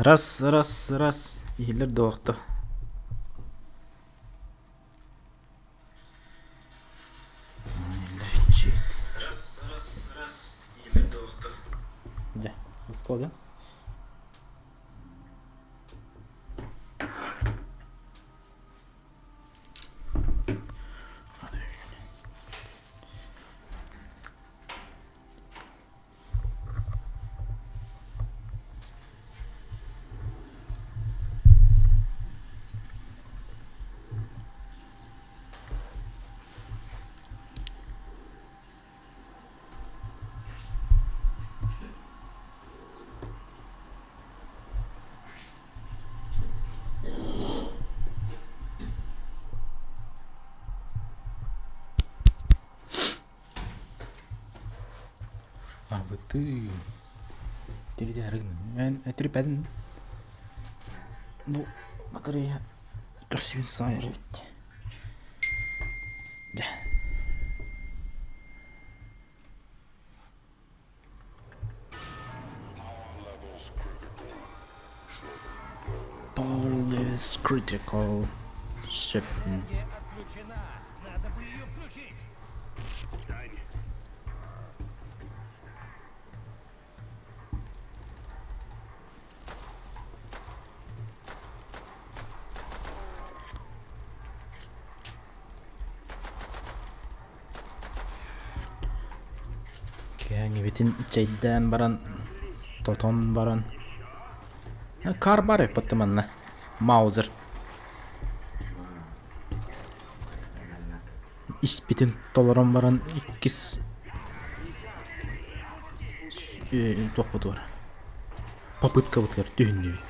Раз, раз, раз, иһиллэр дуохта. Раз, раз, раз, иһиллэр дуохта. Дьэ, let's go да. Абытыы Эн Бу батарея көхсүбүн саайар эбит Дьэ Power is critical. Сөп. Кээҥибитин чэйдээн баран, тотон баран Кар бар эппит манна Маузер Испитин толорон баран иккис туохпутугар попыткабытыгар түһүннүбүт.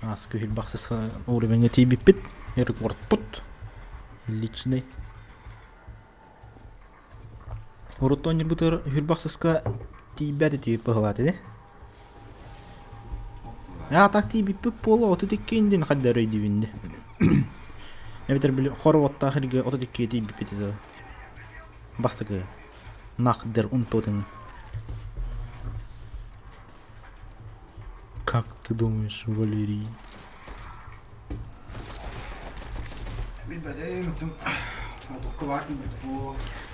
Аас күһүл бахсыс уровеньҥа тиийбиппит, рекордпут личный. Урут оонньуурбутугар Хүрбахсыска тиийбэт этибит быһылаат ини. Аа так тиийбиппит буолуо 32 индин хайда өрөйдүүбүн дии. Эбэтэр били хоруоттаах иргэ 32 тиийбиппит этэ. Бастакы нах дер унтуотун. Как ты думаешь, Валерий?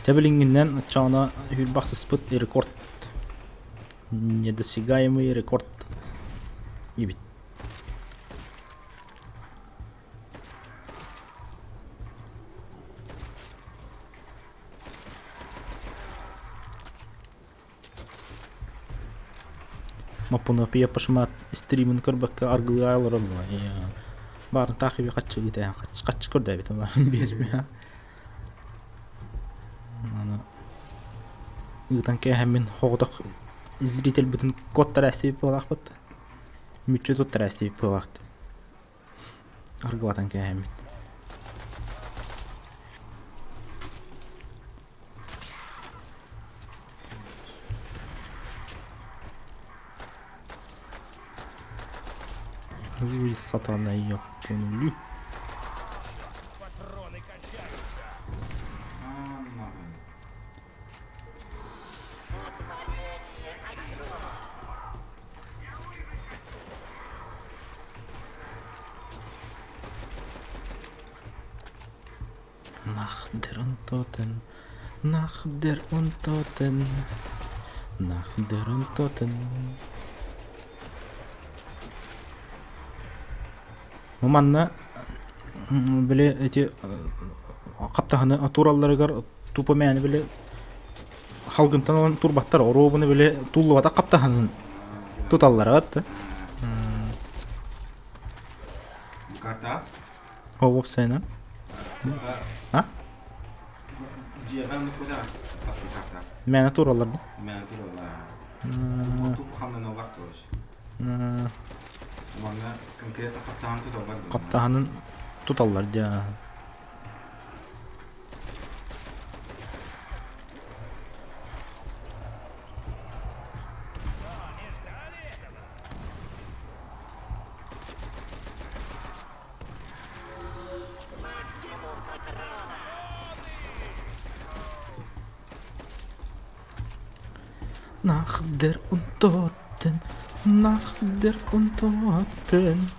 Дьэ билиҥҥинэн оччоҕуна Хүрбахсыспыт рекорд недосягаемый рекорд ибит. Моппунуоппуйа пашмаат стримин көрбөккө аргылыы олороллор. Баарын таах иби хаччы ыытаһан хаччы көрдөөбүт биэс Аны ыытан кээһэммин хоҕотох зрительбытын куоттара эстибит буолаахпыт. Мүччү туттара эстибит буолаахт. Аргылатан кээһэммит. Ой, сатана, ёптанули. Nach der Untoten, nach der Untoten, nach der Untoten. Бу манна били эти хаптаһыны тууралларыгар тупо мээнэ били халгынтан ылан турбаттар оруобуну били туллубатах хаптаһынын туталлара атты. Карта? О, уопсайынан. А? Дьиэҕэ оннуккута тахсан карта. Мээнэ туураллар да? Мээнэ туураллар. Туп хамнаналлар тоже. Манна конкретно хаптаһын туталлар. Хаптаһынын туталлар дьэ. Nach der Untoten, nach der Untoten.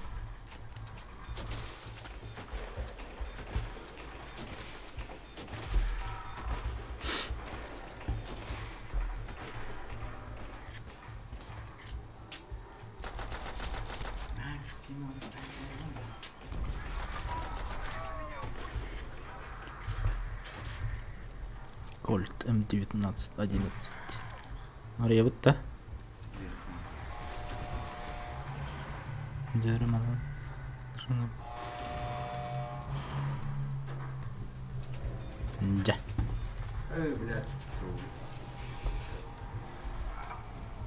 Кольт М1911. Арыйабыт да? Дьэ манан. Дьэ. Эй, блядь.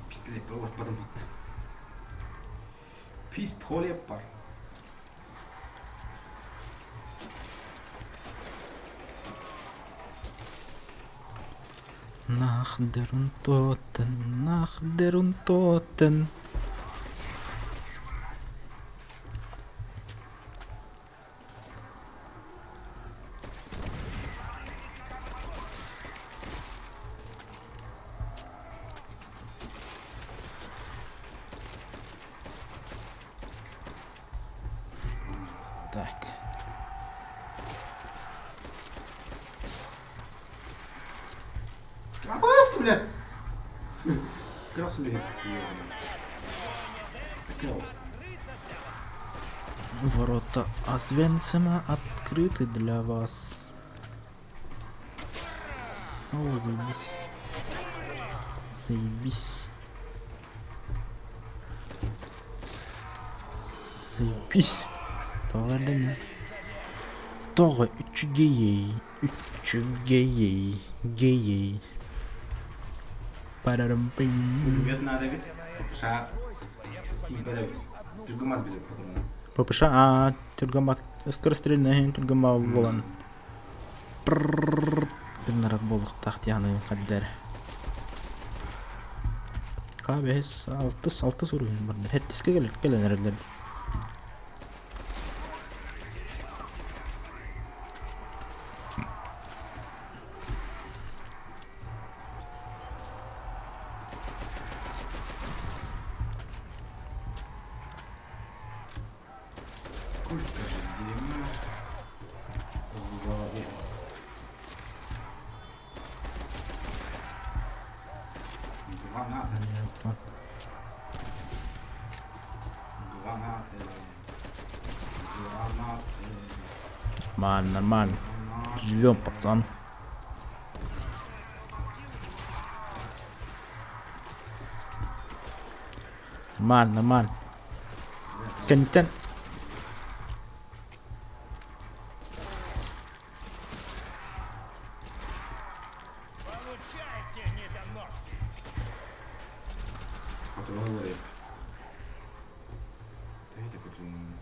Пистолет болбатпадым. Пистолет бар. Nach der Untoten, nach der Untoten. Так. Абаас, блядь! Красный. Ворота Освенцима открыты для вас. О, заебись. Заебись. Заебись. Тоҕо эрдэ Тоҕо үчүгэйэй, үчүгэйэй, гэйэй. Парарам пим. Пулемет надо ведь. ППШ тиийбэт эбит. Түргэн бит патронун. ППШ аа түргэн скорострельный түргэн буолан тыннарар буолуохтаах дианы хаддар. Ка бэһис алтыс алтыс уруһун барда. Хэттискэ кэлэр кэлэн эрэллэр. Сколько же дерьма в голове. Гранаты. Гранаты. Гранаты. Нормально, нормально. Гранаты. Живем, пацан. Нормально, нормально. Кэнниттэн Получайте, недоношки! Патрон говорит. Дайте патрон.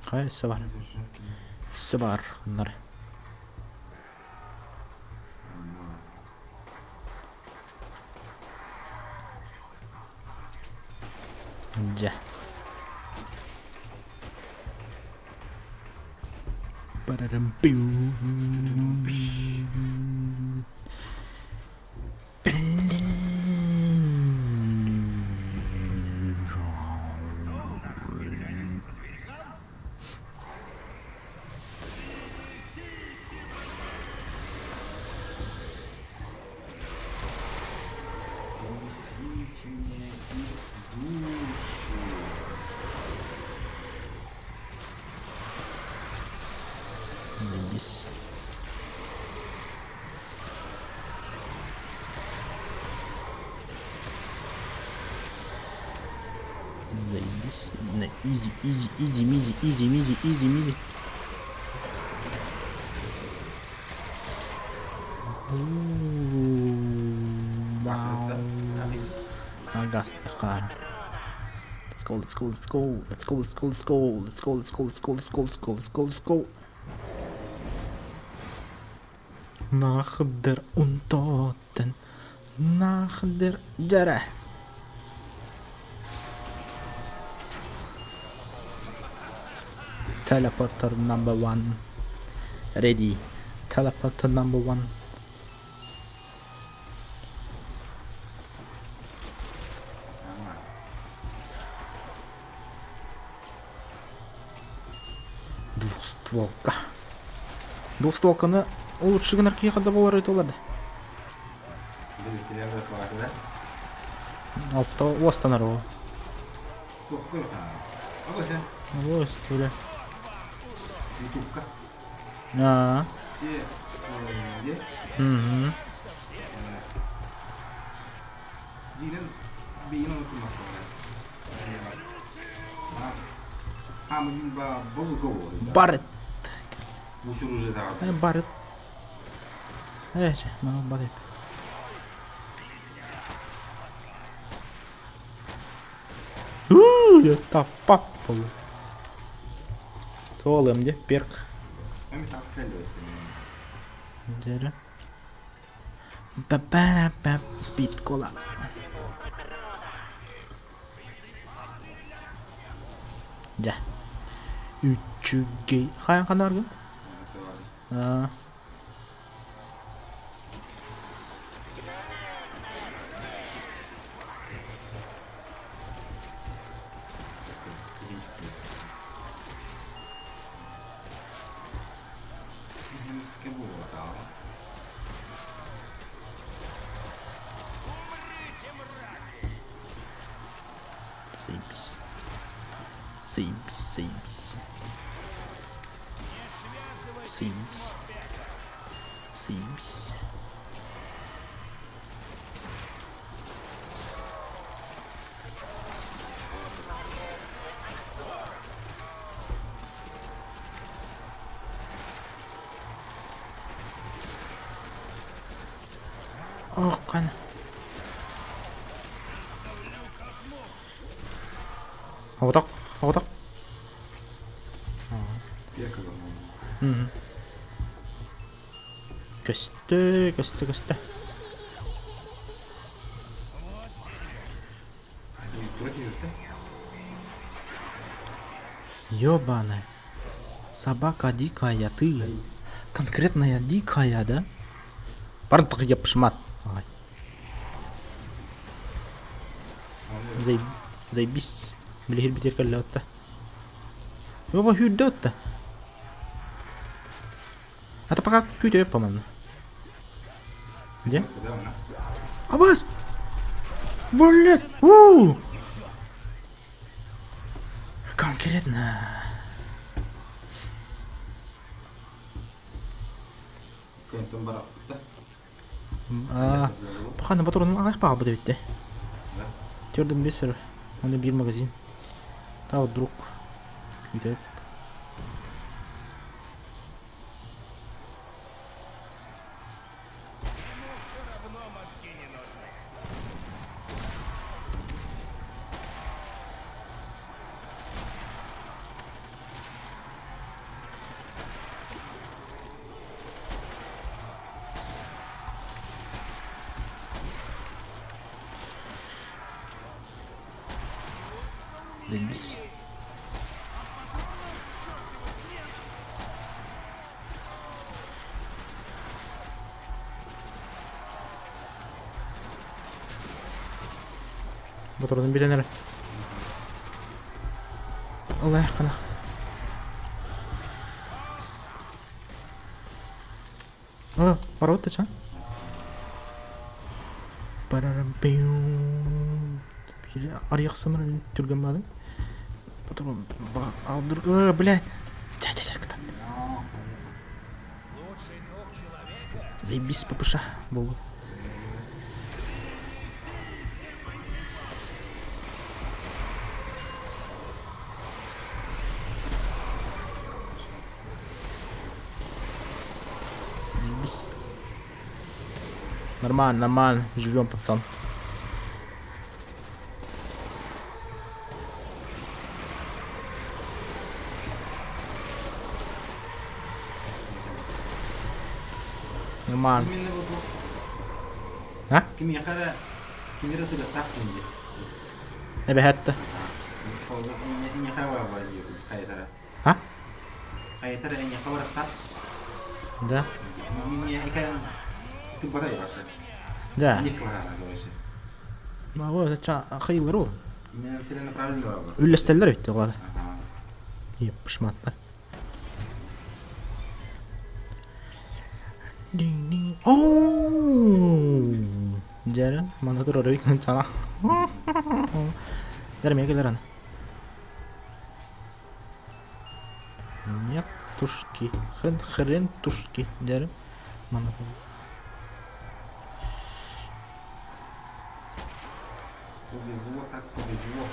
хайа өссө баар. Өссө баар ханнар. Дьэ. Парарам пиу. Принесите мне их души. Заебись. Заебись. На изи, изи, изи, мизи, изи, мизи, изи, мизи. Газ А, газ, ага. Let's go, let's go, let's go, let's go, let's go, let's go, let's go, let's go, let's go, let's go, let's go, let's go, let's go. Nach der Untoten, nach der Дьэрэ. Teleporter number one. Ready. Teleporter number one. Двустволка. Двустволканы лучше гынар киһиэхэ да буолар этэ да. Алта уостанар ол. Ой, история. Ютубка. Аа. Все где? Угу. Биирин биирин Барыт. Барыт. Э, барыт. Таппап Туолым де перк. Дere. Ба-ба-ба, спид кола. Дьэ. Үчүгэй. Хайан ханаргын? Аа. Заебись. Заебись, заебись. Заебись. Заебись. Ох, кана. Оҕотох, оҕотох. Көстө, көстө, көстө. Ёбаная. Собака дикая, ты. Конкретная дикая, да? Бардық епшмат. Заебись. Билихир битер кэллэ отта. Ёба хүрдэ отта. Это пока күүтэ по-моему. Где? Абас! Блять! У! Конкретно. Пахана патронун аҕай паҕабыт эбиттэ. Төрдүм бесер, оны биир магазин. Та вдруг күүтэ. Заебись. Моторун билэн эрэ. Ылааххына. А, барбыт да Арыйахсымын түргэн баадым. Потом алдыр, блядь. Ча-ча-ча, Заебись, ППШ буолбут. Заебись. Нормально, нормально. Живем, пацан. Нормально. А? Кимиэхэ эрэ кинилэр ытыгыттаах дии. Эбэһэттэ. Эйиэхэ барар хайатара. А? Хайатара эйиэхэ бараттаах. Да. Мин тыбата вообще. Да. Не кварара вообще. Могу это хайылар ол. Именно целенаправленно барар. Үллэстэллэр өттө олар. Еппышматтар. Дьэ, манна турар чана. Дьэ, эмиэ кэлэр аны. Нет тушки. Хрен, хрен тушки. Дьэ, манна Повезло так повезло.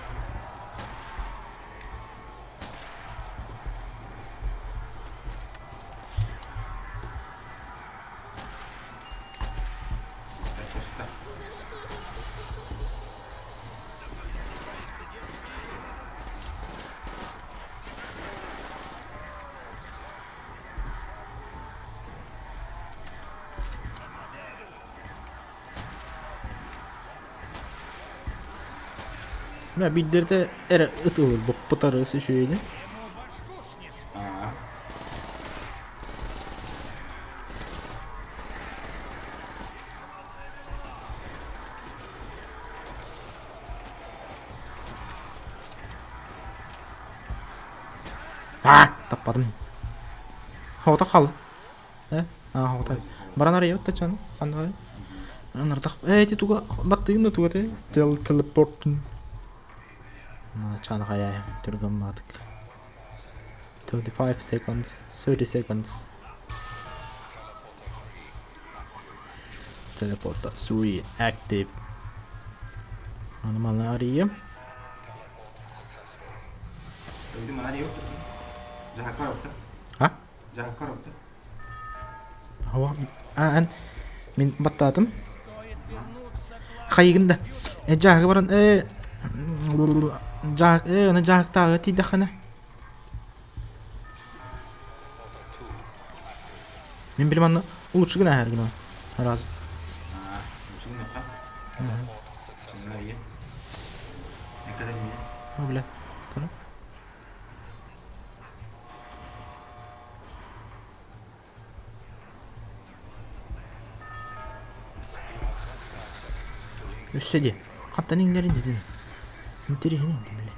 Мэ биирдэрдэ эрэ ыт ылыр боппутарыс үчүгэйдик. Аа, таппатым. Оҕото хал. Э, аа, оҕото. Баран арыйабыт да чаны, ханна Анардах, э, ити туга баттыгын да туга те? Тел телепортун. Чаны хайа түргэн 35 seconds, 30 seconds. Teleporter 3 active. Аны маны арыйым. А? Ан мин баттаатым. Хайыгын да. Э жааһыга баран э жаах э аны жааһыктааҕы тиийдэххинэ Мин билим анна лучше гына һэр гына. Раз. Бля. Өссө дии. Хантан иҥнэрин дидин. Интэриэһинэй бile.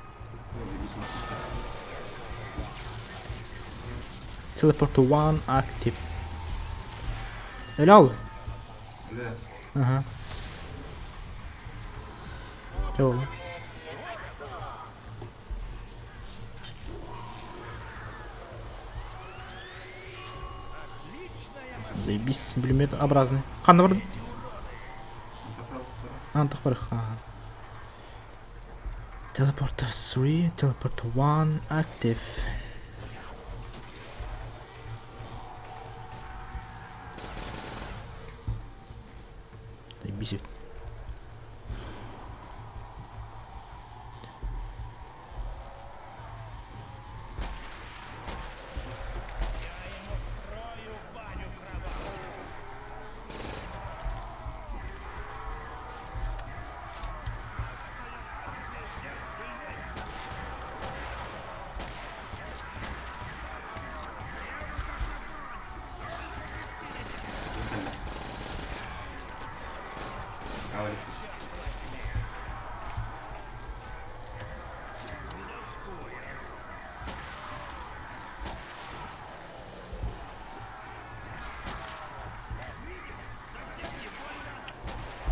Teleport to one active. Helal. Aha. Joo. Заебись, образный. Ханна бар? Антах бар. Teleporter 3, teleporter 1, active. Заебись.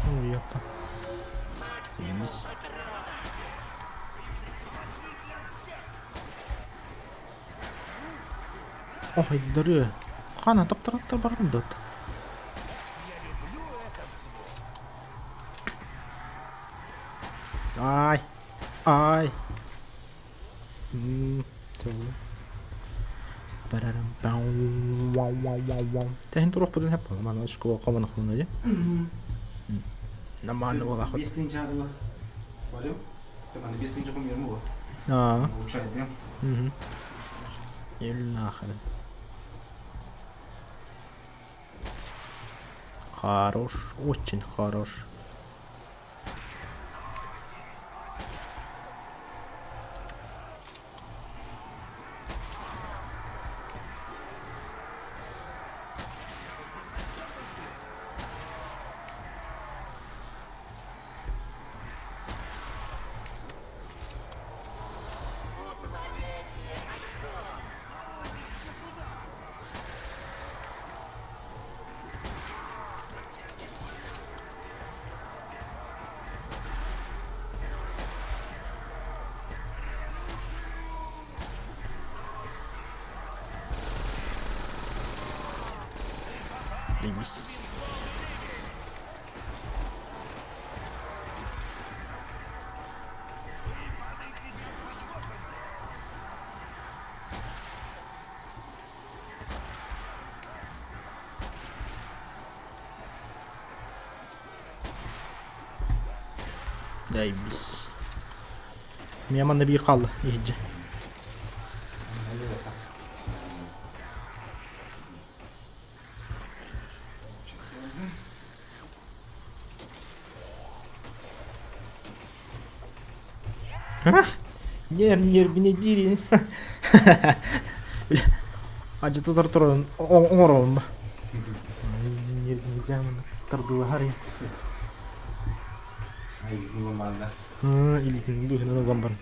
Ой, ёпта. Заебись. Ой, дыры. Хана таптараттар баргын да. Ай. Ай. Тэһин туруохпутун сөп буолла. Школа хомонохпуна дии. Нормально буолаахпыт. Биэс тыһыынча дылы барым. Маны биэс тыһыынча хомуйарым буолуо. Аа. Улучшает, Ел нахрен. Хорош, очень хорош. Заебись. Заебись. Миа манна биир хаалла иһирдьэ. Ньиэрбинэйдиир Адьытытар туран оҥоробун ба. Ньиэрбинэйдээн тардылаһар Илиитин быыһынан ылан баран.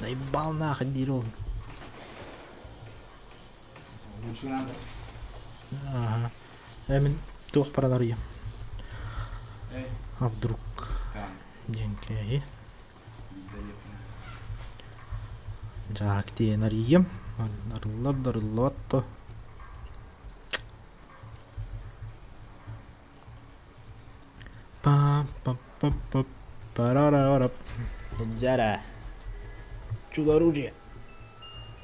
Наебал нахуй диир ол. Лучше надо. Ага. Мин туох баран арыйам. А вдруг диэн кээһи. Дьаак диэн арыйым. Арыллар да арыллыбат то. Па-па-па-па-парарарап. Жара. Чудо оружие.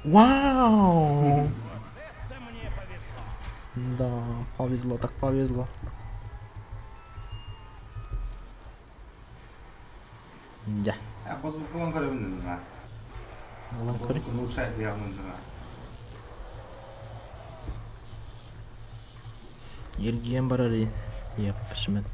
Вау! Да, повезло, так повезло. Дьэ. Бозукугун көрөбүн Ылан көрүй. Улучшает явно. Эргийэн барар Еппишмэн.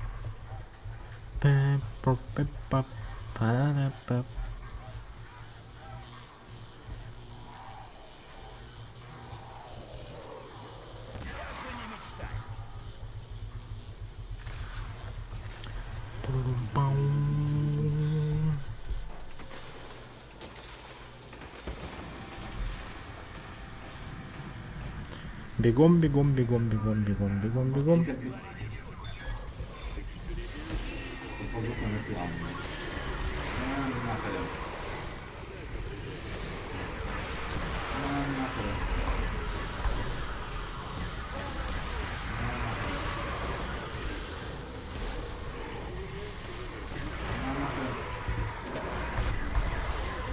Бегом, бегом, бегом, бегом, бегом, бегом, бегом.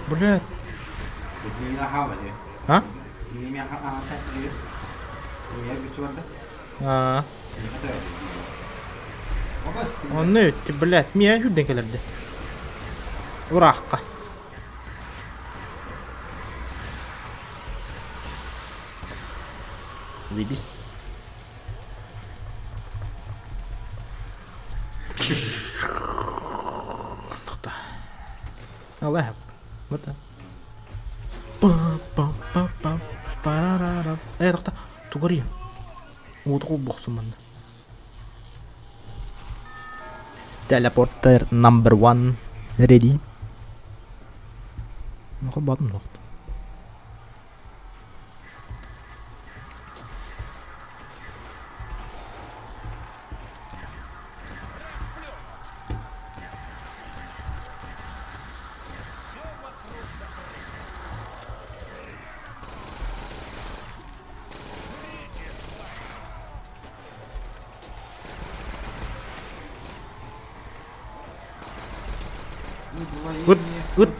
Блядь. А? Аа. Онно өттү, блядь, миэ үрдэн кэлэрдэ. Ураахха. Заебись. Тоқта. Алла Вот Па-па-па-па. Парарара. Э, тоқта. Тугары. Уоту бохсун манна. Teleporter number one ready. Батын тоқты. Ыт, ыт.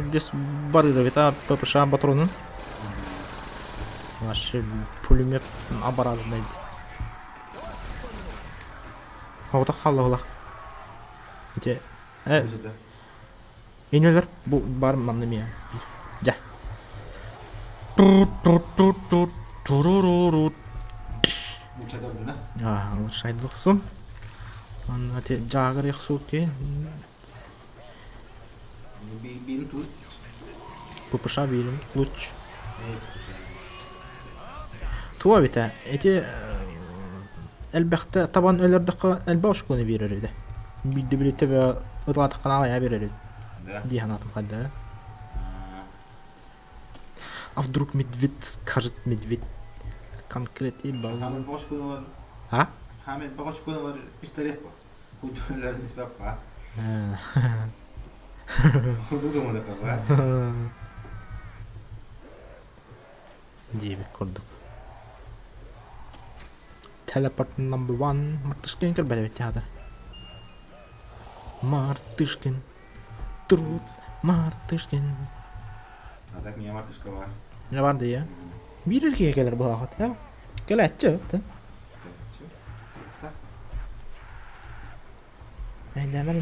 Здесь барыра ППШ патронун. Вообще пулемет образный. Оҕото хаалла Ити Инөлөр бу бар манна миэ. Дьэ. Улучшайдылыксым. Онно ити дьаагыр ехсуки Биир тут. ППШ биирим луч. Туа эбитэ ити элбэхтэ табан өлөрдөххө элбэх очкону биэрэр эбитэ. Биирдэ били төбө ытылаатаххына аҕыйаҕа биэрэр эбит дии санаатым хайдара. А вдруг медведь скажет медведь конкретный балл. Хамын бөҕөчкуну бар. А? Хамын бөҕөчкуну бар пистолет по. Худоларын испаппа. Худу Диэбит курдук. Teleport number one. Мартышкин көрбөт театр. Мартышкин. Труд Мартышкин. А так меня мартышка бар. Не бар дии. Биир эркиге кэлэр буолаахат. Кэлээччи. Эйдэмэр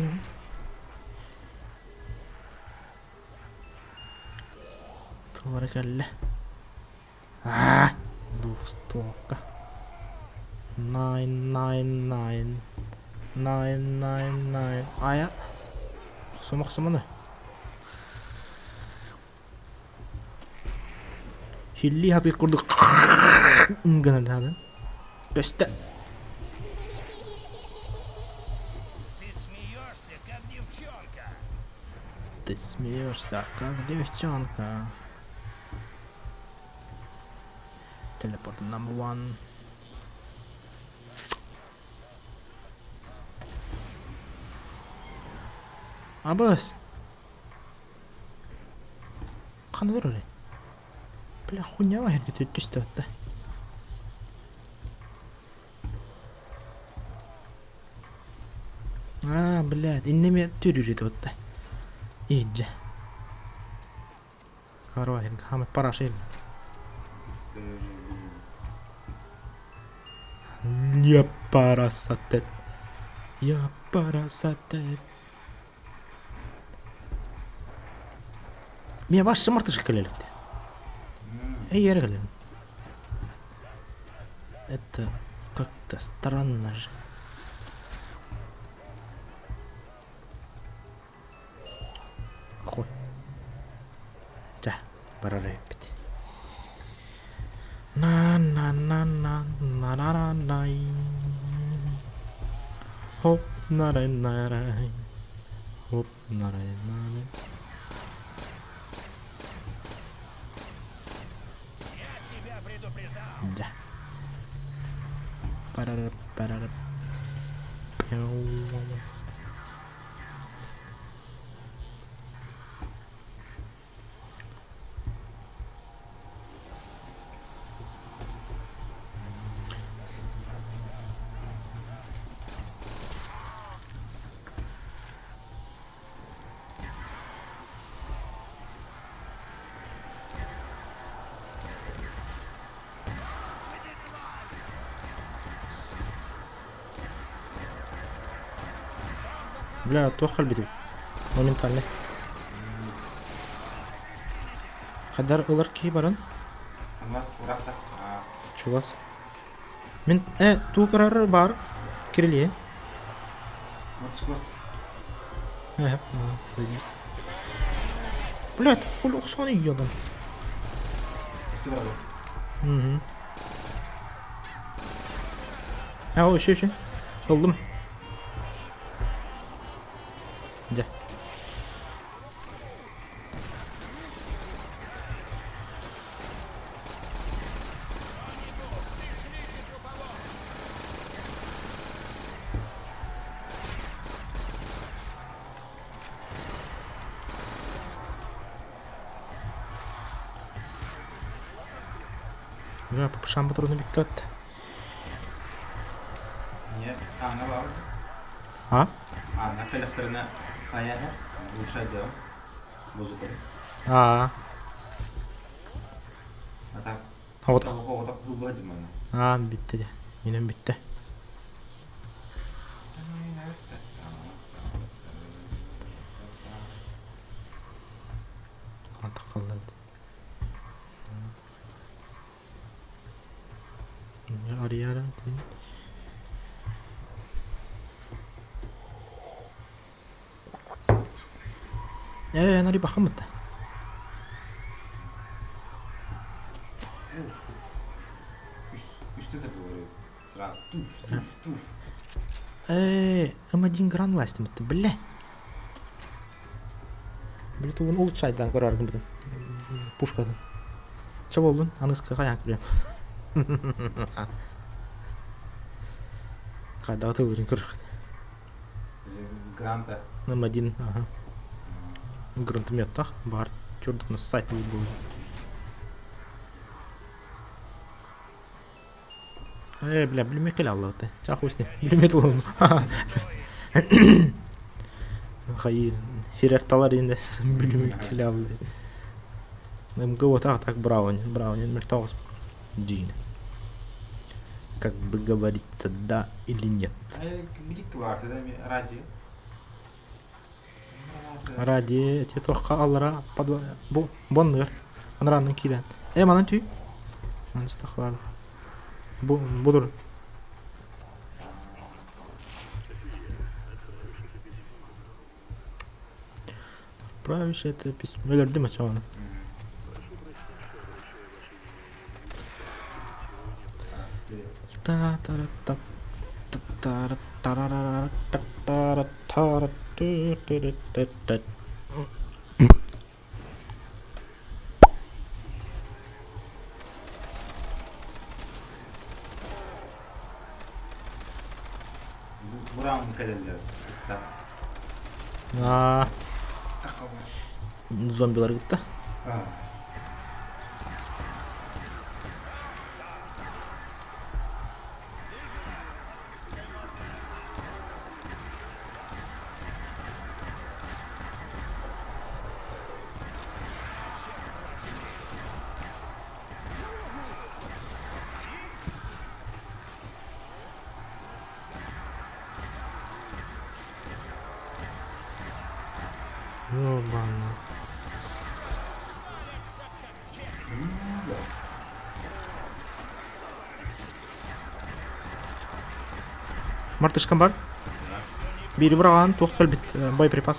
Туора кэллэ. Аа, двухстволка. Nine nine nine nine nine nine. Айа. Охсума охсуманы. Хилли хатыр курдук гынан Көстө. Ты смеешься, как девчонка. Ты смеешься, как девчонка. Teleport number one. Абыс! Ханна олорор Бля, хуйня эргитэ түстэ да. Аа, блядь, иннеме түрүрү отта. Иджэ. Карва хамат парашин. Я парасатет. Я парасатет. Мия башчы мартышка кэлэликте. Эй, эрэ кэлэн. Это как-то странно же. Хуй. Чэ, барар эбиппит. На на на на на на на на Хоп на на на Хоп на на Я тебя предупреждал. Да. Парара парара. Бля, туох кэлбитий? Моментально. Хадар ылар киһи баран Ама уракта. чугас. Мин туу карары бар кирилиэ. Мартышка. Блядь, хули охсоны ебан. Угу. А, еще, еще. Ыллым. Дьэ. Бля, ППШ патроны бүттэ. Не, Анна бар. А? Анна кэлэхтэринэ хайаһа улучшайдыам музыканы. А. А так Вот. оҕотох булба димана. А, бүттэ де. Инем бүттэ. Антах қалды. Арияра. Ээ, нари бахамыт. Үстэ да говорю. Сразу туф, туф, туф. Ээ, М1 Гранд ластымыт, бля. Били тугун улучшайдан көрөр гынбытым. Пушкатын. Чэ болдун, аныска хайаан көрүөм. Хайдаҕы тылырын көрөхт. Гранта. М1, ага. Гранатометтах бар. Чурдук на сайт был. Э, бля, билимеккел аллаты. Чахуй с ним. Билимет улым. Хайыр, хирер талар инде билимеккел аллы. МГ так, так Брауни. Брауни мертвый Джин. Как бы говорится, да или нет. Ради. Ради эти тохха аллара под бу бонныр. Анранны киирэн. Э манан түй. Маныстахлар. Бу будур. Отправишь это письмо. Өлөрдүм очоҕуна. Та та та та та та Бураун кэлэллэр. Аа, зомбилар кытта. Ёбана. Мартышкам бар. Бири быраҕан туох кэлбит боеприпас.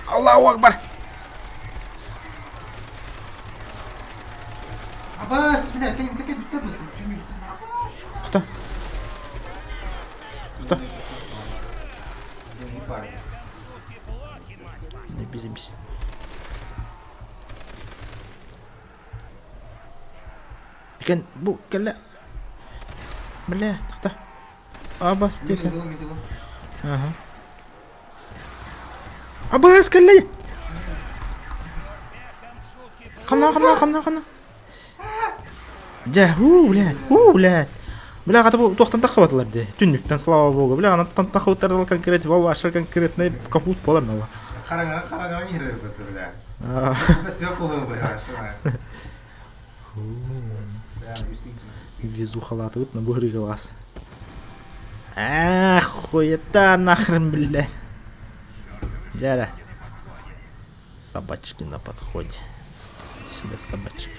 Аллаху Акбар! Абаас, бля, кэлим кэлим Кто? Кто? Не безимся. Кен бу кэллэ. Бля, тахта. Абас диэтэ. Аха. Абас кэллэ. Ханна, ханна, ханна, ханна. Дьэ, уу, блядь, уу, блядь. Бля, хата бу туохтан таххыбатылар дии. Түннүктэн, слава богу. Бля, анаттан таххыбыттар конкрет, ваша конкретный капут буолар нала. Хараҥа хараҥа иһэр бля. Везухалаатыбыт на быһырыгылаас. Ах, хуета нахрен, бля. Дьэ Собачки на подходе. Иди сюда, собачка.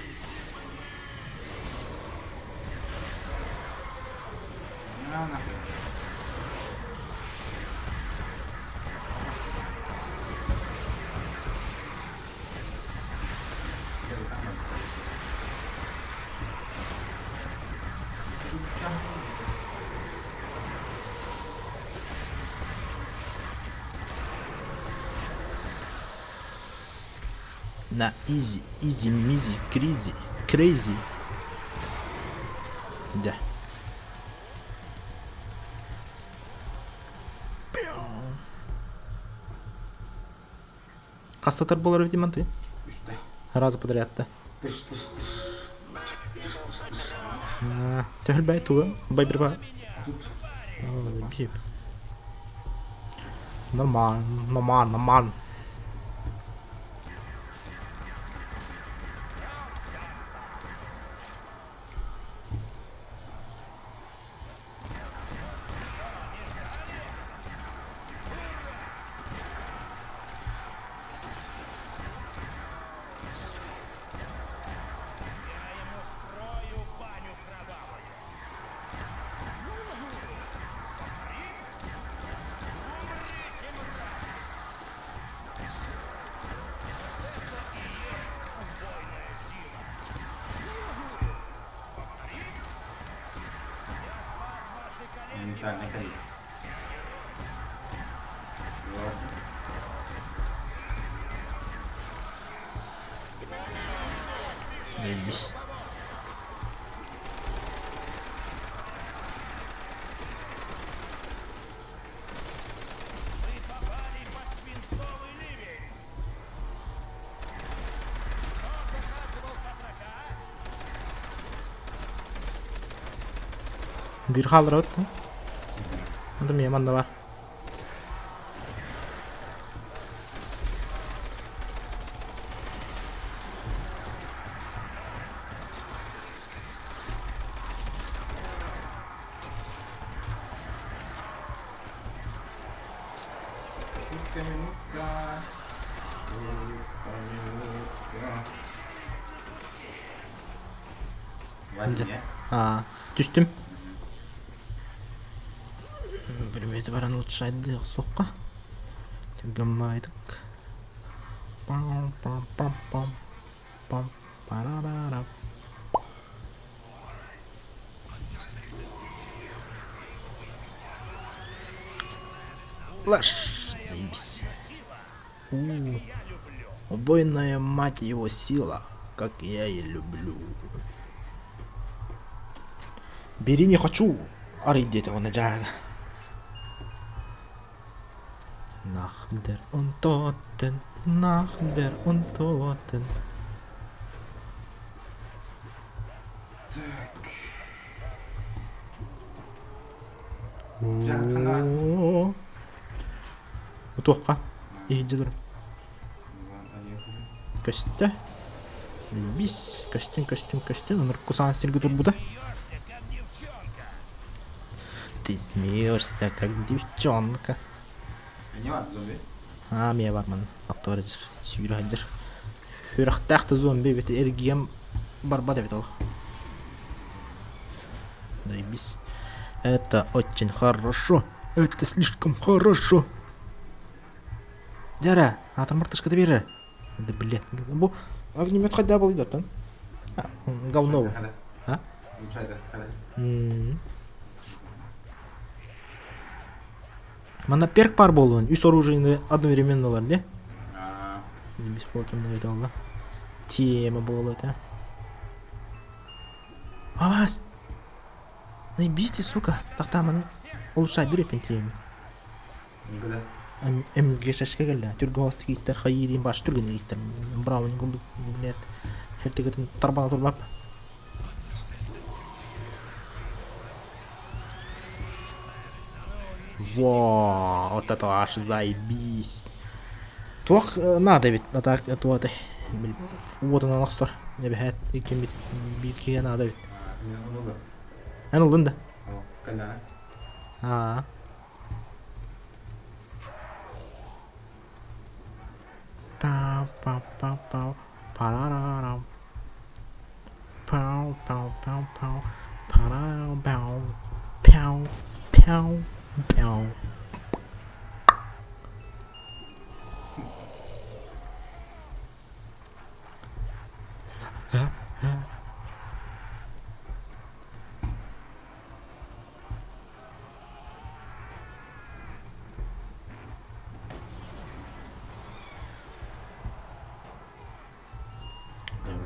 На изи, изи, мизи, кризи, крейзи. Да. Хастатар буолар эбит манты? Раза подряд да. Төһөлбай туга байбырба. Нормально, нормально, нормально. Капитальнай кэлии. Заебись. Вы попали под свинцовый ливень. Кто заказывал потроха? Биир хаалларабыт. Онто миэ манна бар. Минутка, минутка. Минутка, минутка. Аа, түстүм. Предмети баран улучшайдыах суохха. Түргэн Пам пам пам пам пам парарара. Флэш. Заебись. У, убойная мать его сила, как я и люблю. Бери не хочу. Арый диэтэ уонна дьаага. Nach der Untoten, nach der Untoten. Так. Дьэ, Оо. Утуохха. Иһирдьэ тур. Көстө. Бис. Көстүн, көстүн, көстүн. Ынырыкку саҥа сиргэ турбута. Смеешься, как девчонка. Ты смеешься, как девчонка. Не бар зомби. Аа, миэ барман. Аттыбар дьир. Сүүрэ сылдьар. Сүрэхтээх да зомби эбит эргийэн барбат эбит ол. Заебись. Это очень хорошо. Это слишком хорошо. Дьэ, аатыр мартышката биэрэр. Да блядь, бу огнемет хайда буолуй Говно. А? Манна перк пар буолуон, үс оружиены одновременно ылар дии. Беспилотный это Тема буолуо этэ. Аваас! Наебись сука. Тахтааманы улучшайдыр эпин тиэми. Никуда. МГШшка кэллэ. Түргэн оҕустук ииттэр, хайыы баш түргэн ииттэр. Браунинг курдук, блядь, хертигэтин тарбана турбап. Во, вот это аж заебись. Туох надо эбит, а так туох уотунан охсор. Эбэһээт иккиммит биир киһи надо эбит. Эн ыллын да? Аа. Пау-пау-пау-пау, парарарам. Пау-пау-пау-пау, парау-пау, пау, пау, пау.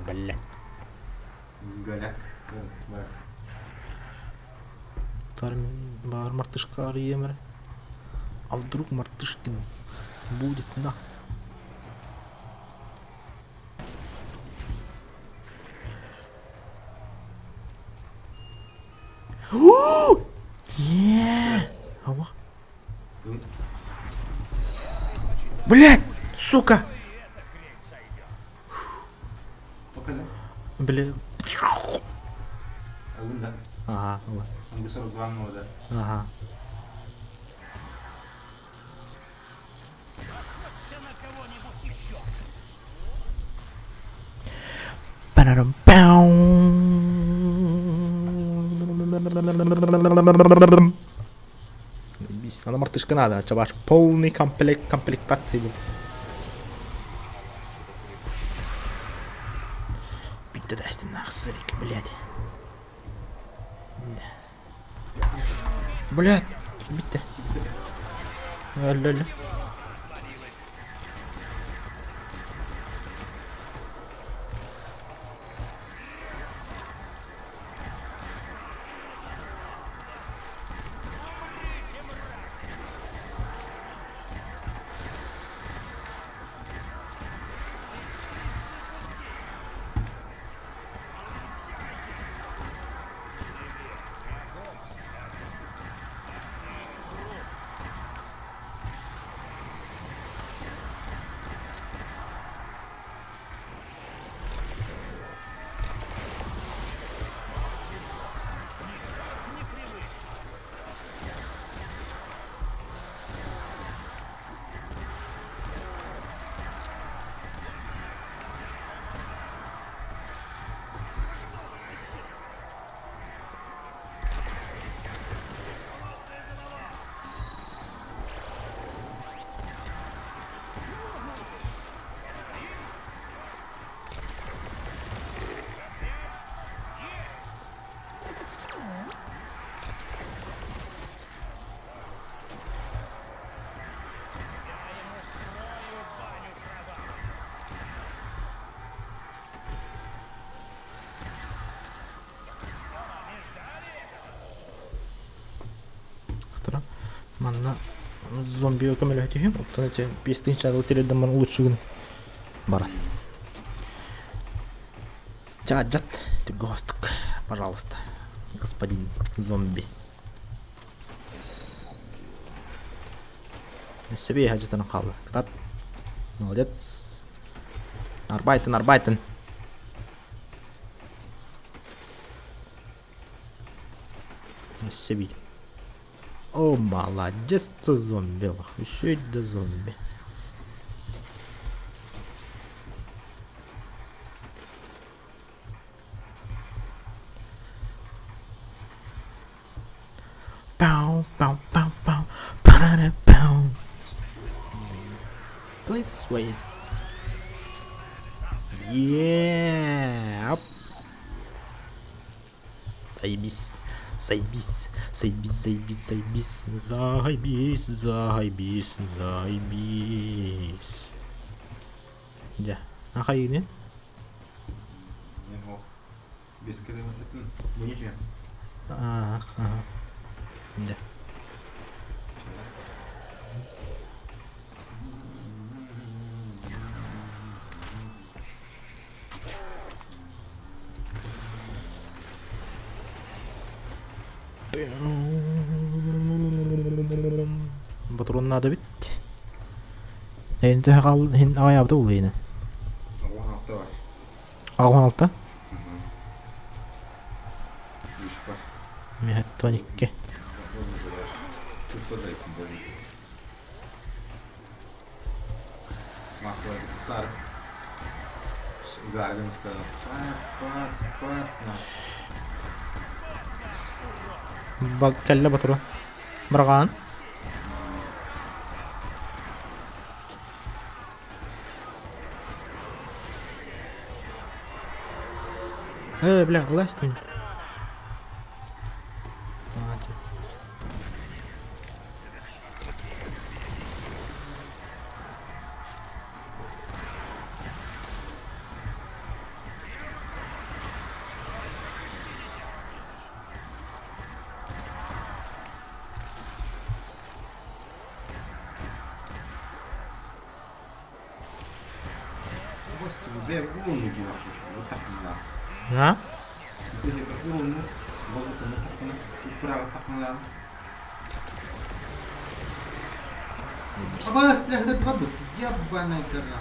Блядь. Голяк. Бар. Бар мартышка арыйым А вдруг мартышкин будет на? Блять, сука! Бля. Ага. Ага. Ана мартышка надо, чабаш полный комплект комплектации был. Бүттэ да нахсырик, блядь. Блядь, бүттэ. Өллө өллө. Манна зомби көмөлөһө түһүм. Оттон эти 5000 тириэрдэн баран лучше гын баран. Чаджат, түргөстүк, пожалуйста, господин зомби. Өссө биэһэ дьытан хаалла. Кытат. Молодец. Арбайтын, арбайтын. Өссө биир. О, молодец ты зомби, еще да зомби. Пау, пау, пау, пау, па-да-пау. Please wait. Yeah. Заебись, заебись, заебись, заебись, заебись, заебись, заебись, заебись. Дьэ, ахайыны? Аа, аха. Дьэ. Ботуруон наада эбит. Эйин төһө хаал иһин аҕайаабыта буолуо иһинэ. 16 бар. 16? Үш бар. Миэхэ 12. Массалар Пац, пац, на. Кэллэ ботуруон. Бырҕаан. Бля, власть А? Абаас, бля, это бабы, ебаная гора.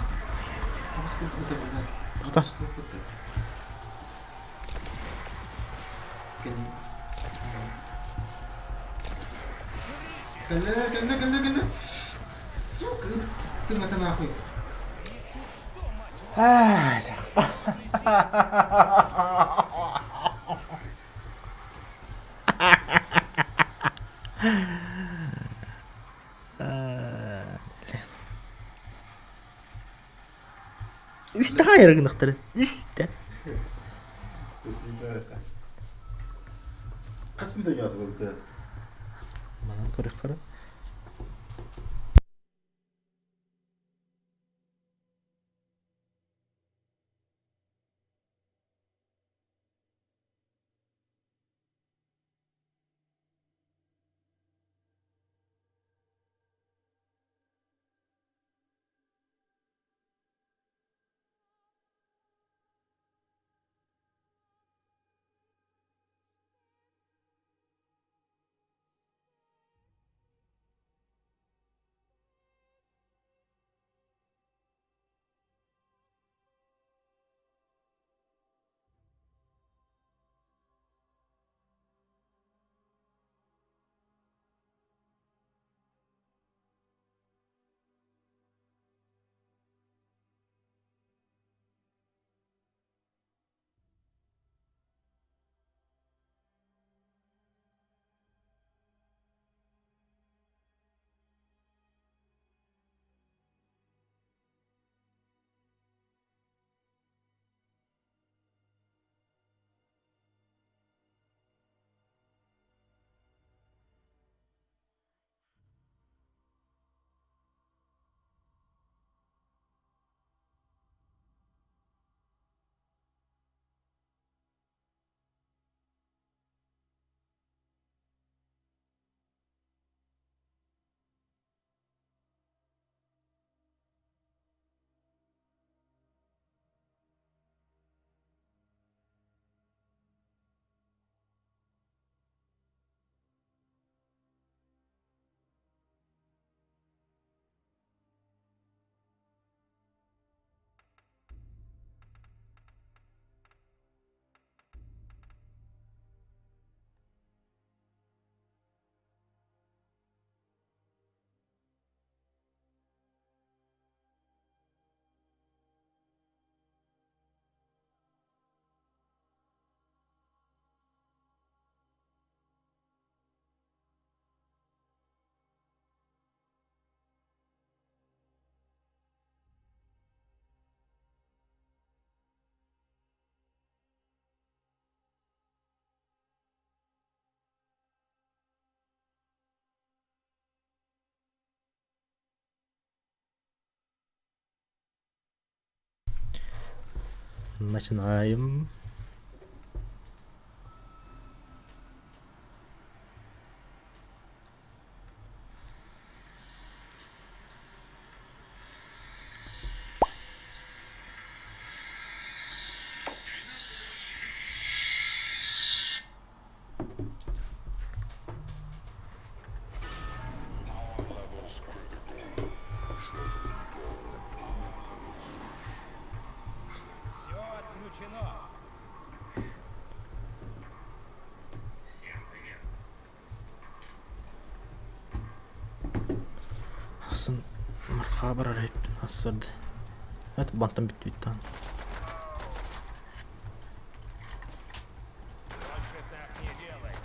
Сколько это, блядь? Кто? Сколько это? Кэллэ, кэллэ, кэллэ, кэллэ. Сука, ты это нахуй. Үстэ хайыр гынахтары. Үстэ. Хас мүнүүтэ ньоотулбута? Манан көрүөххэ Начинаем. Все отключено. Асын марха барар эбиппин ассырды. Это бантан бүттүбүт даҕаны. Больше так не делай.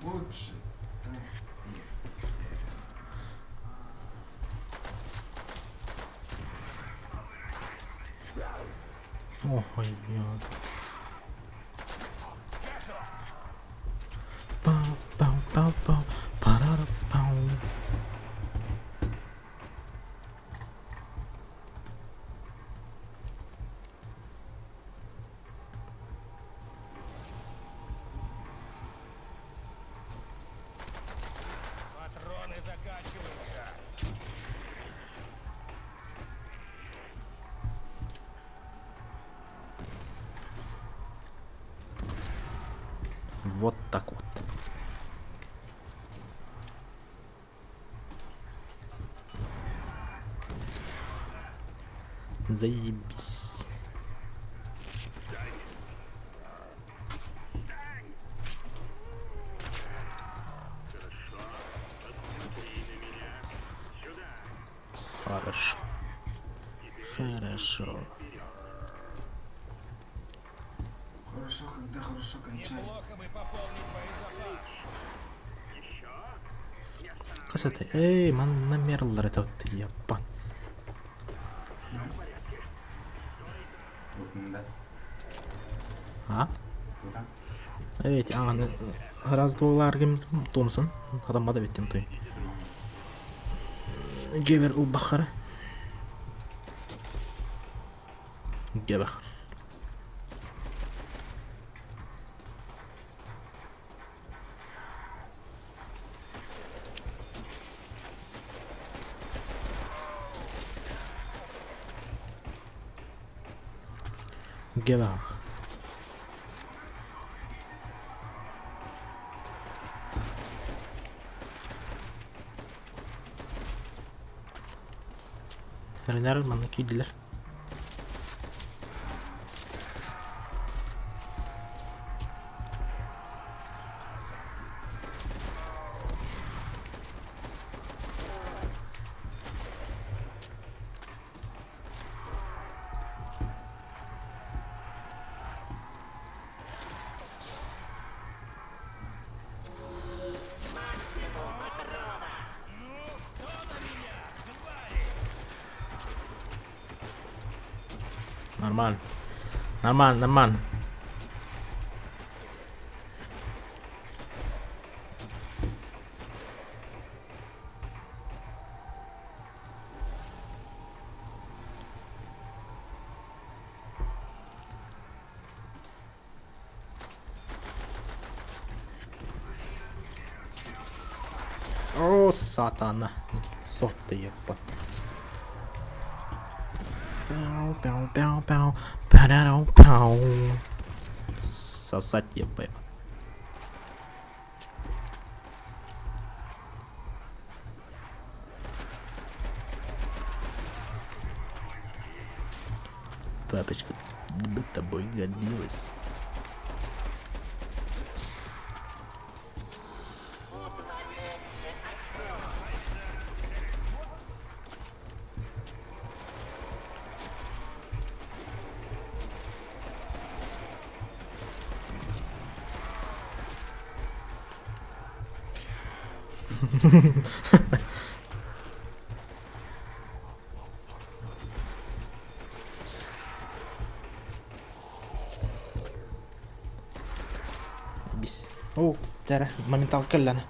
Лучше так не Ой, блядь. Пау-пау-пау-пау, парара-пау. Патроны заканчиваются. Вот так вот. Заебись. Хорошо. Хорошо. Хорошо, когда хорошо кончается. Неплохо бы пополнить боезапас. Хас этэй? Эй, манна мерлар это вот яппан. Да. А? Куда? Эй, аны Раз дволаргым Томсон хатаммат эбиттим той. Гевер ылбахара. Гевер. Гевер. Эрэнэр манна киирдилэр. Нормально. Нормально, нормально. О, сатана. Сотты еппа. Пяу, пяу, пяу, пяу, пяу, пяу. Сосать ебать. Папочка бы тобой гордилась. Бис. О, тәрә, моментал кэлләне.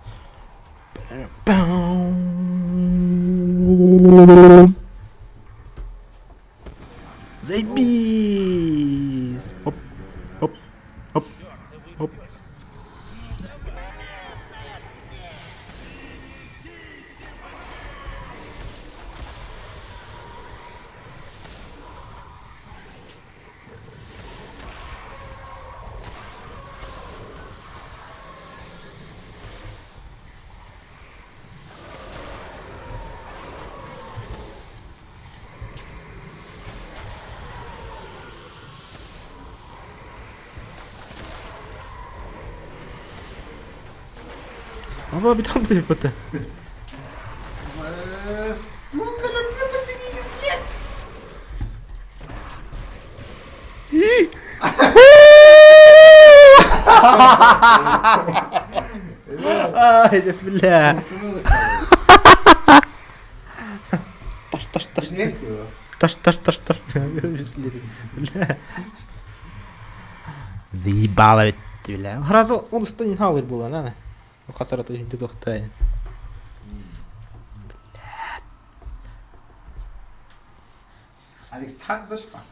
Заебись! Оп, оп, оп, оп. Аба бүтәм дип бетте. Сука, на меня поднимили, блядь! Ай, да бля. Таш, таш, таш. Таш, таш, таш, таш. Бля. Заебало ведь, бля. Сразу он станет халыр было, надо. Хасарат дедохтай. Александр Шпак.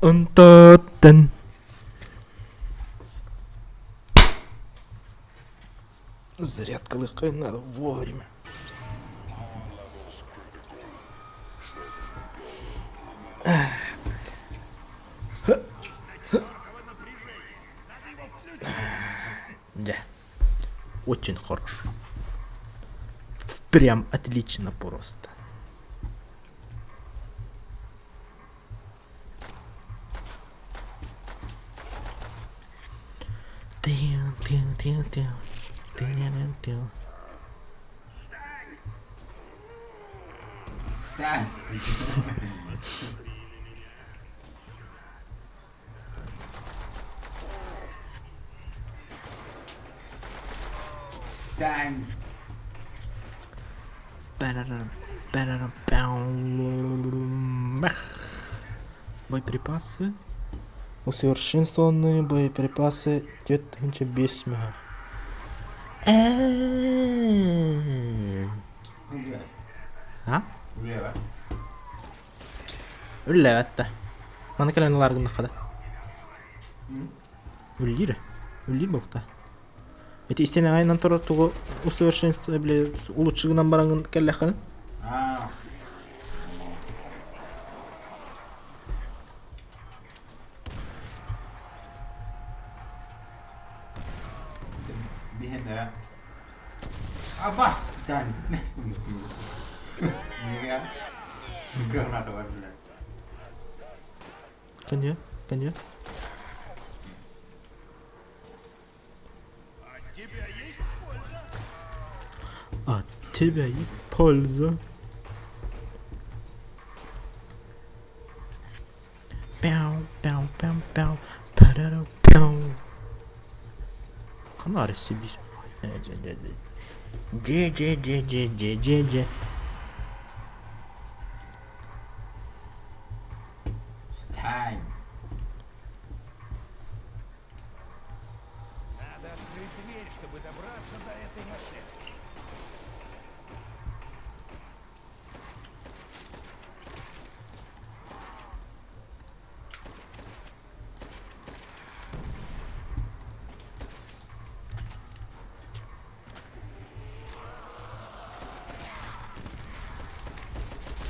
Ынтаттан. Зарядкалыахха надо вовремя. Да. Очень хорошо. Прям отлично просто. Встань! Встань! Боеприпасы. Усовершенствованные боеприпасы 45 мөһөх. А? Үлэҕэ. Үллээбэт да. Маны кэлэн ылаар гыннахха да. Үллиир. Үллиир буолта. Ити истэн аҕайынан турар тугу усовершенствование били улучши гынан бараҥҥын кэллэххинэ? Аа. Биһэннэрэ. Абас! Кан. Граната бар бля. Кэнниэ, кэнниэ. От тебя есть польза. Пяу, пяу, пяу, пяу, парару, пяу. Канары Сибирь. Дже, дже, дже, дже, дже, дже, дже. It's time. Надо открыть дверь, чтобы добраться до этой машины.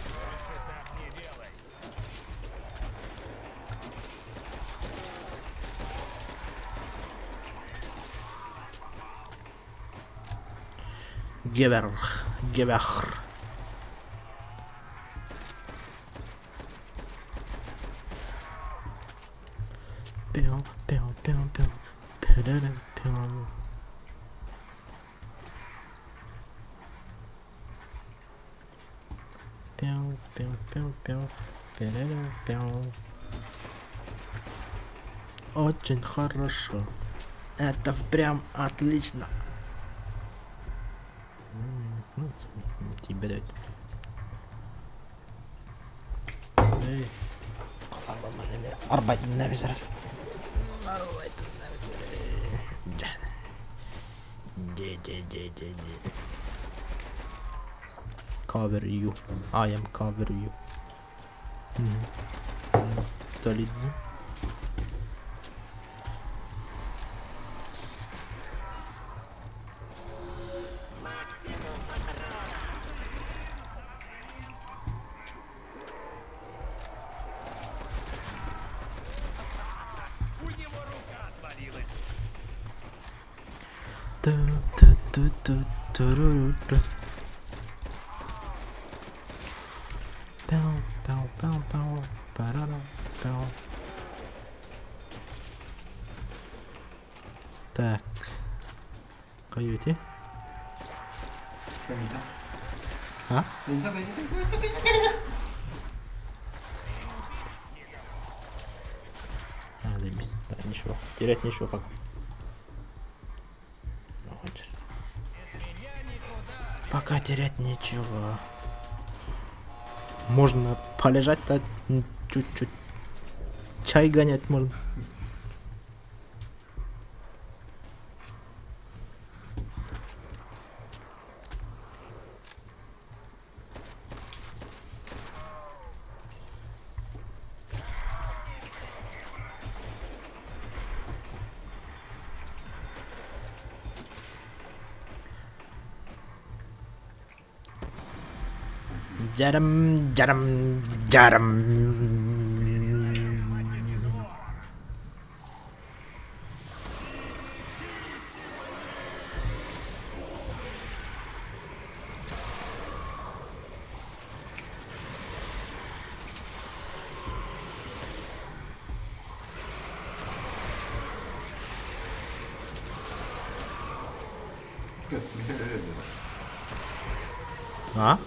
Больше так не делай. Geber, geber. Пяу, пяу, пяу, пяу, пя-да-да, пяу. Пяу, пяу, пяу, пяу, пя-да-да, пяу. Очень хорошо. Это прям отлично. Ну, тебе дать. Эй, арбайтын Дже, дже, дже, дже, дже. Cover you. I am cover you. Солидно. У него рука отвалилась. Ту-ту-ту-ту-ту-ру-ру. Пяу, пяу, пяу, пяу, парара, пяу. Так. Каюте. Кэннитэ. А? Кэннитэ, кэннитэ, кэннитэ, кэннитэ. А, заебись. Да, ничего. Терять нечего пока. Ну, хочешь. Пока терять нечего. Можно полежать-то чуть-чуть. Чай гонять можно. Дьарам, дьарам, дьарам. А?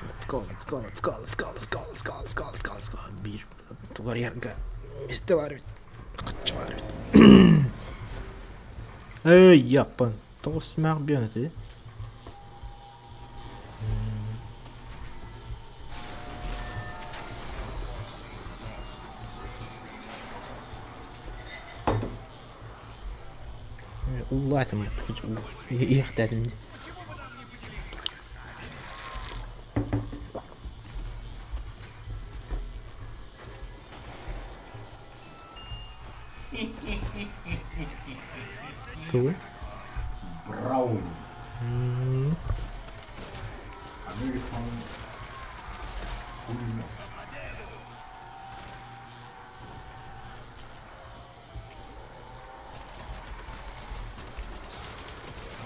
Let's go, let's go, let's go, let's go, let's go, let's go, let's go, let's go, let's go. Биир тугарыйарга миэстэ баар эбит. Хаччы баар эбит. Эй, яппан. Тоҕус мээх биэн эти. Улаатым иэхтээтим Тугуй? Брауни. American пулемет.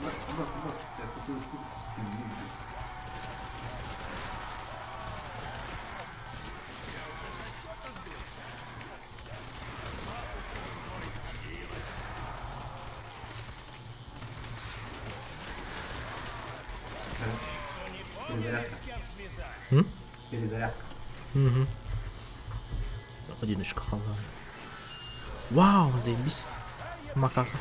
Раз, раз, раз, я такую штуку не люблю. Перезарядка. М? Перезарядка. Угу. Одиночка хаалла. Вау, заебись. Макака.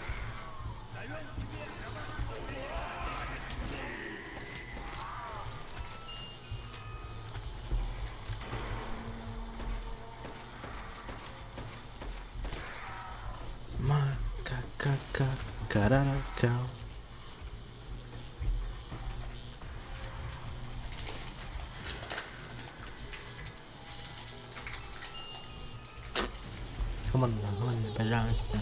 Макака карарака. Команда, команда, пожалуйста.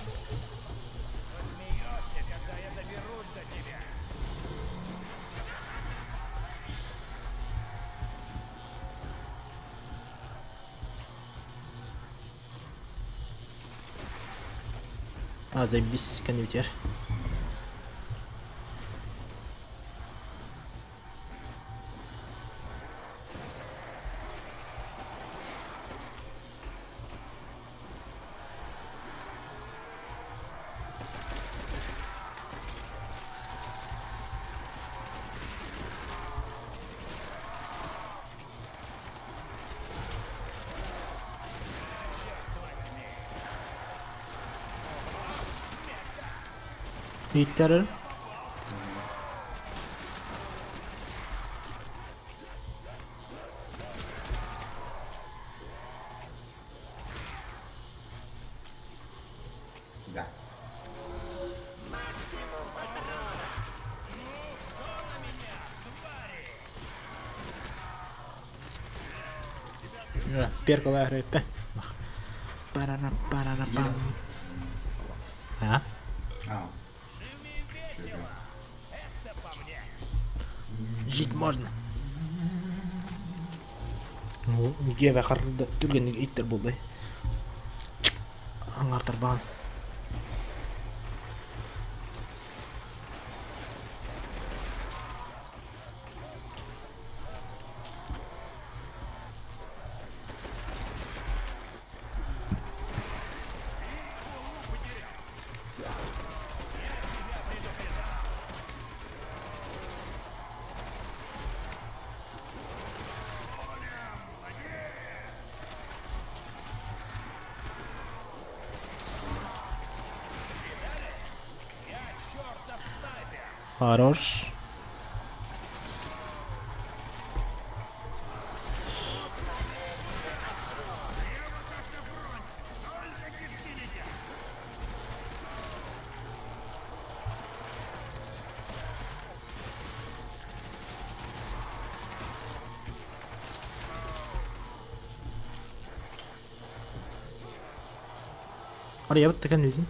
А, заебись, конвертер. Ииттэрэр Да. Перкала репе. Парара парара пам. А? А. Жить можно. Гебе харда түргенник иттер булды. Аңартарбаан. Хорош. Арыйабыт да кэннибитин.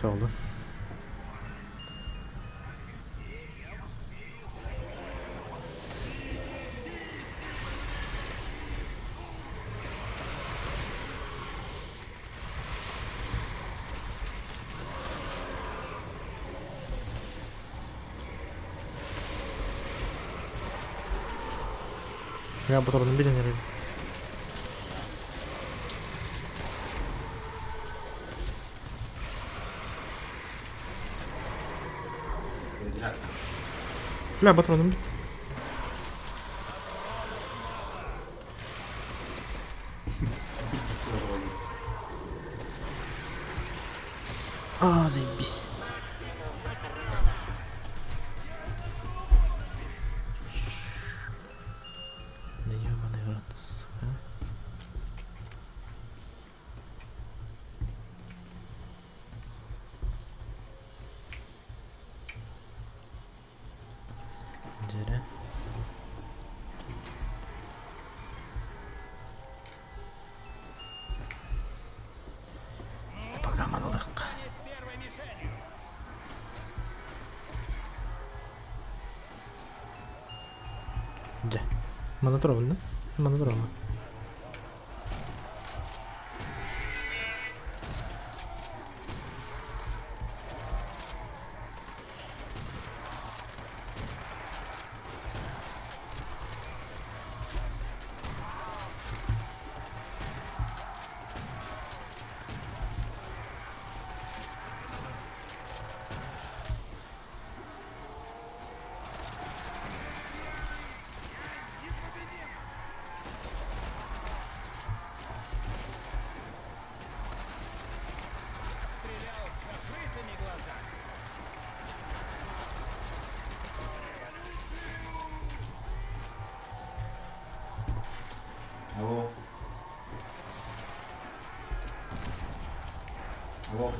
Чоолун. Я ботурунун билэн эрэр. Бля, патроным бит. А, заебись. Да ебаный в рот, сука. Дьэрэ. Пока маналык. Дьэ, мана турабын да? Мана турабын. Алло. Алло.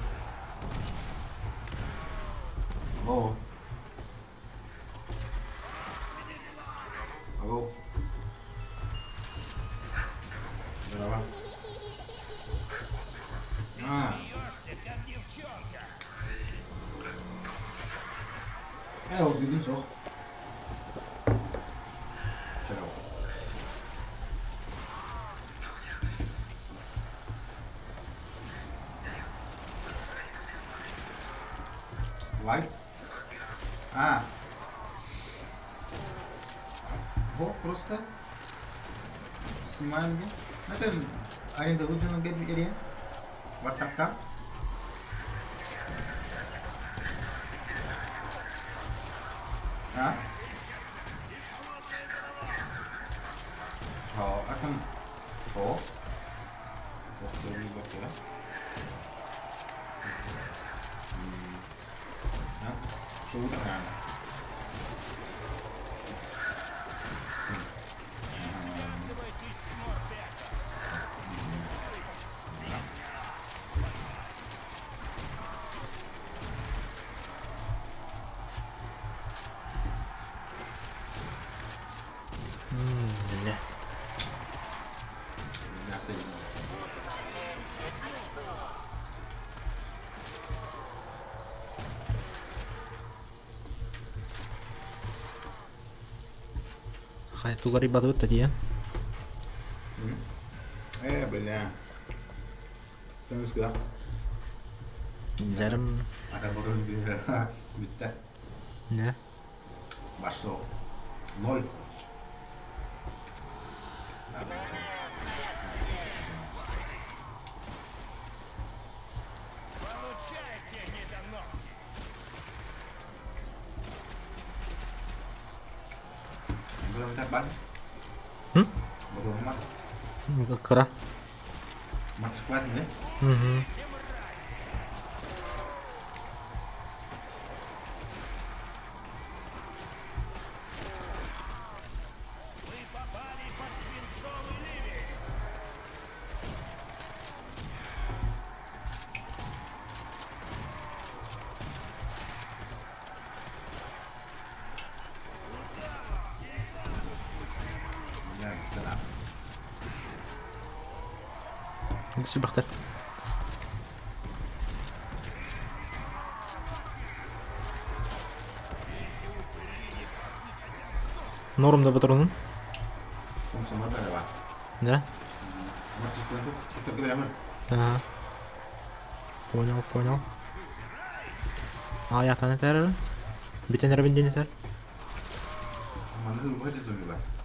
Алло. Алло. Здорово. А. Ээ, ол бүгүн суох. Чао. Лайт? А. Вот просто снимаем. Это аренда выделена где WhatsApp-та. А? Атын то. Бля. Хай туларыйбатыбыт да диэн. Э, бля. Дьэрим. Бүттэ. Не? Пошел. Ноль. Кыра. Москва, не? Угу. Сибэхтэр. Норм да патронун? Да? Ага. Понял, понял. Аятан этэр. Бүтэн эрэбин диэн этэр.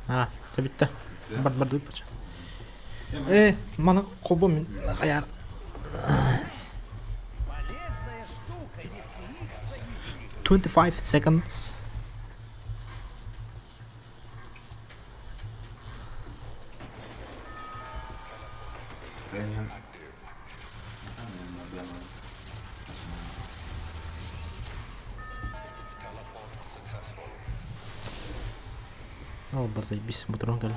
А, бүттэ. Бар бар дыппыча. Э, маны холбо мин хайар. 25 seconds. Ол заебись, бутрон кэллэ.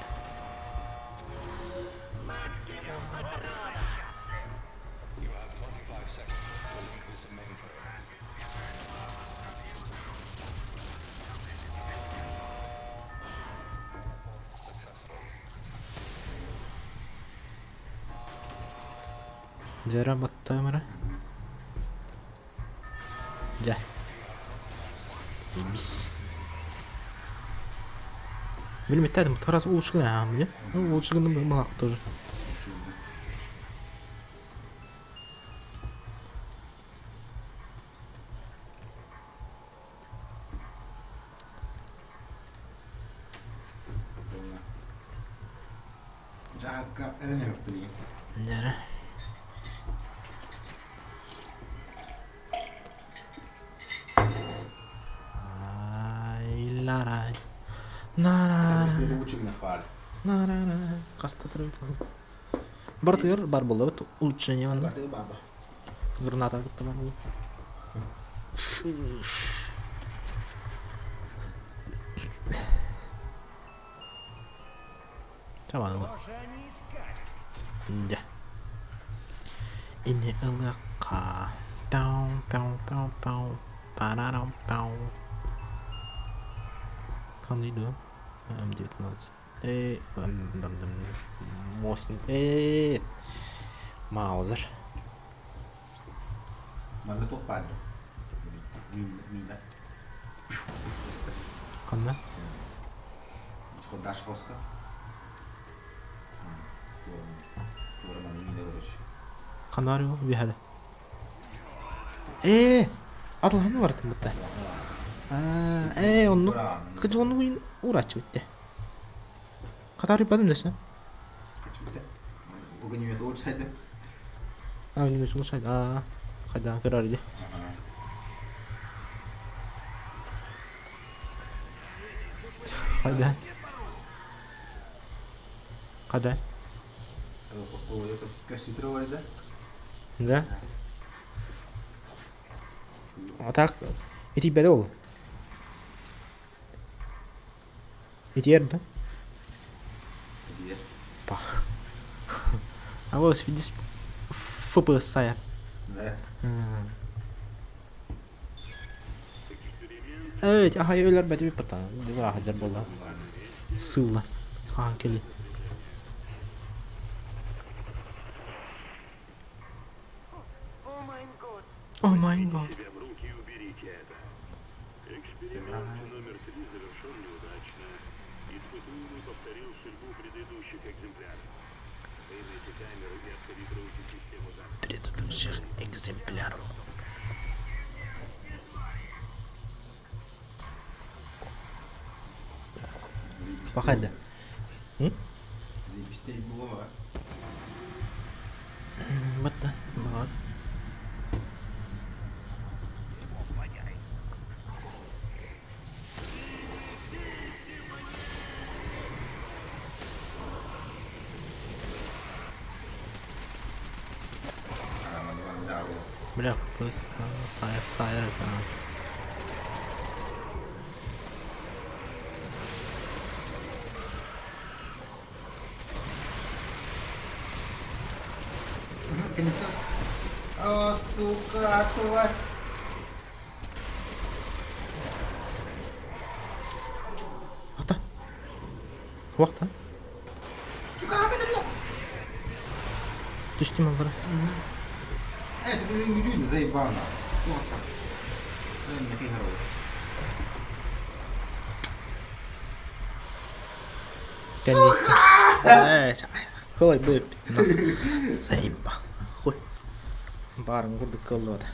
Дьэрэ баттаам эрэ. Дьэ. Заебись. Билмиттээдим, раз улучшили, а мне? Ну, улучшили мылах тоже. Дьэрэ. Ай-ларай. На-на-на. Хаста турабыт. Бартыгар бар буоллабыт улучшение манна. Граната кытта бар буолла. Чабаныла. Дьэ. Ини ылыахха. Пау пау пау пау. Парарам пау. Ханный дуо? М19. Э, Мосин. Э, Маузер. Манна туох баар миинэ Ханна? Даш хоска. Туора маны миинэ короче. Ханна бар биһәдэ? Ээ, атылһан барытын бытта. Ээ, оннук кыдьы оннук уйун уураччы битте. Катар бадым десе. Огнемет улучшайды. А, огнемет улучшайды. А, қайдан көрөр ди. Қайда? Қайда? Да? А так, итийбэдэ ол. Итиэр да? Па. А вот видишь, ФПС сайар. Да. Эй, аха өлөр бәтү пата. Дизра хаҗар була. Сылла. Хаан кели. О май год. Предыдущих экземпляров. Пахайда. Батта. Баар. Бля, сайыр сайыр екен. О, сука, тварь! Ата. Уақта. Түстүм аллара. Э, бүгүн бүтүн заебал на. Вот так. Сука! Хуй быппит. Заебал. Хуй. Баарын курдук кыллыбата.